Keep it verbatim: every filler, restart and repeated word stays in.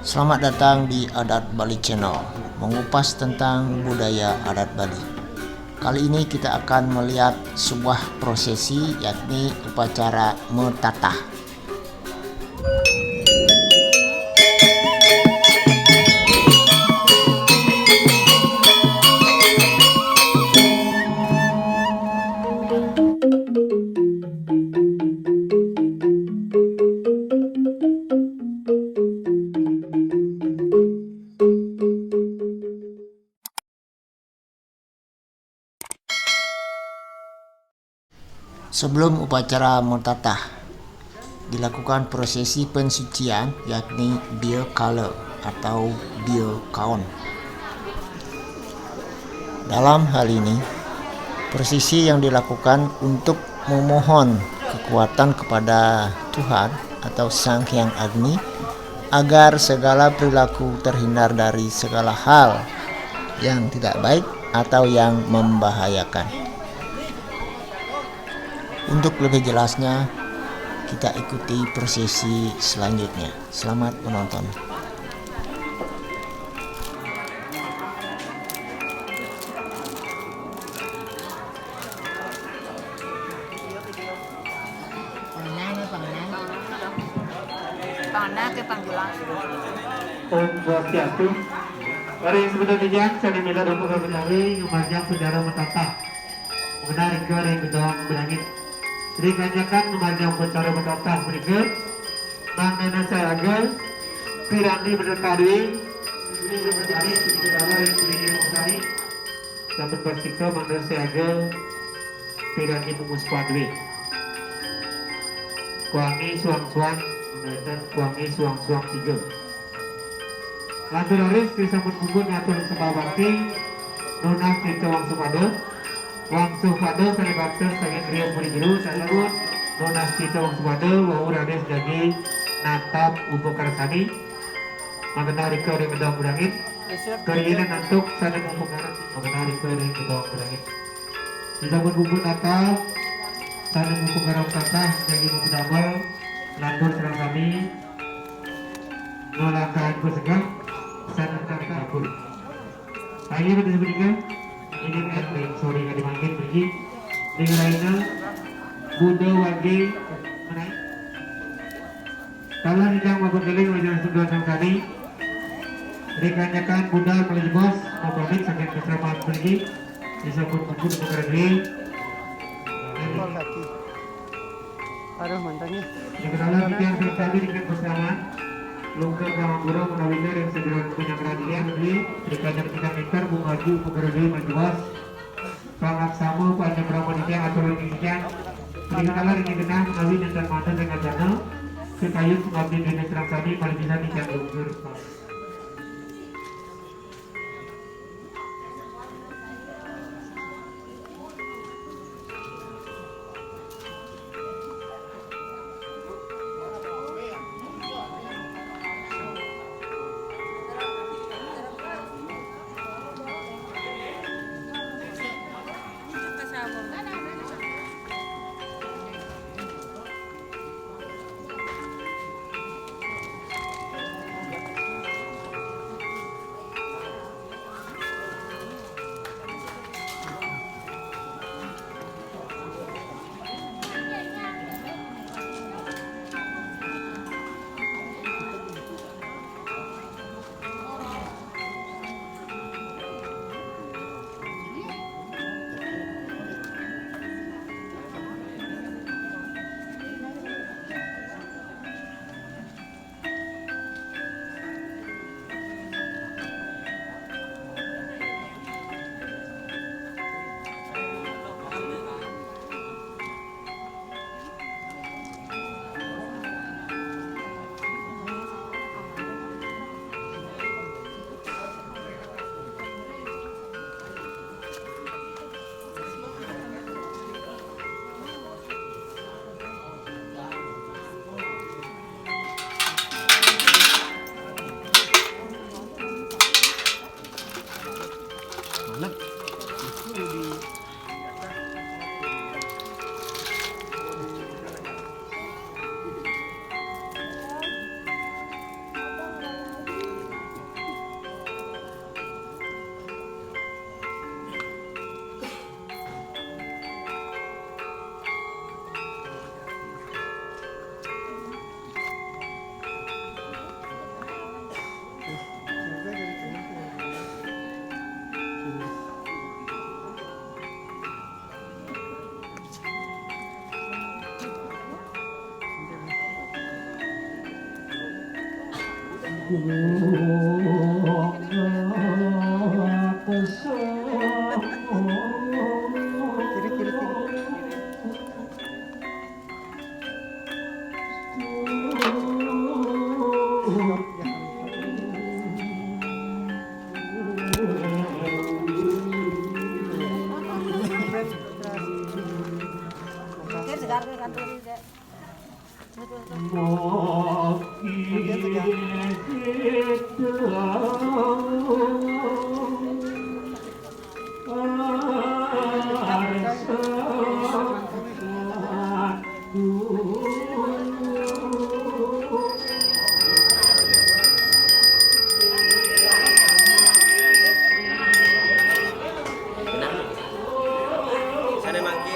Selamat datang di Adat Bali Channel, mengupas tentang budaya adat Bali. Kali ini kita akan melihat sebuah prosesi, yakni upacara metatah. Sebelum upacara metatah, dilakukan prosesi pensucian, yakni beer kala atau beer kaon. Dalam hal ini, prosesi yang dilakukan untuk memohon kekuatan kepada Tuhan atau Sang Hyang Agni, agar segala perilaku terhindar dari segala hal yang tidak baik atau yang membahayakan. Untuk lebih jelasnya, kita ikuti prosesi selanjutnya. Selamat menonton. Pangenah ke panggilan. Om Swastiastu. Mari sebentar dijang, saya minta dong pegawai betawi, ngumajang sejarah metatah. Mengenai ke ring gedong berangit. Ring kanjakan ngumajang upacara metatah berikut. Mangdana saya agel, piranti berkadui. Ini sebentar dijang, saya minta dong pegawai betawi. Dapat basika mangda siaga piranti pungus padwi. Kuangi suang-suang, kuangi suang-suang tiga. Lantur raris disambut puput ngatur sembah bakti, nunas titah wangsu pada. Wangsu pada sané bakta saking griya puri jero, saluhur nunas titah wangsu pada, wau raris jagi natap upakara sami. Manggenah rika ring gedong berangit. Kariinan antuk sané mupakara, manggenah rika ring gedong berangit. Disambut puput natap, sané mupakara metatah, jagi mupidamel, lantur sareng sami nglangkahang pasegeh, sané mupakara dapur. Ayo, pada semenika, ini kan, sorry, nggak dimakin, pergi. Ning rahina, Buda Wage, menawi. Kala ingkang mapakeling wajah sundal sang sami. Rikanyakan budal malih jebos, mapamit saking kasraman puniki. Disambut puput putra dwi. Aduh, mantannya. Rikala titiang sang sami ringkes kasraman. Lungker pangapura menawi ring seduran panyanggrahan titiang dwi. Rikanyakan ingkang mingkar bungaju putra dwi malih jebos. Pangaksama panyebrang panitia atur ring titiang. Rikala ring genah menawi nénten manten ring ajana, kakayun pangabdian déning sareng sami malih pisan titiang lungkur. Kiri, kiri, kiri. Sana mangke.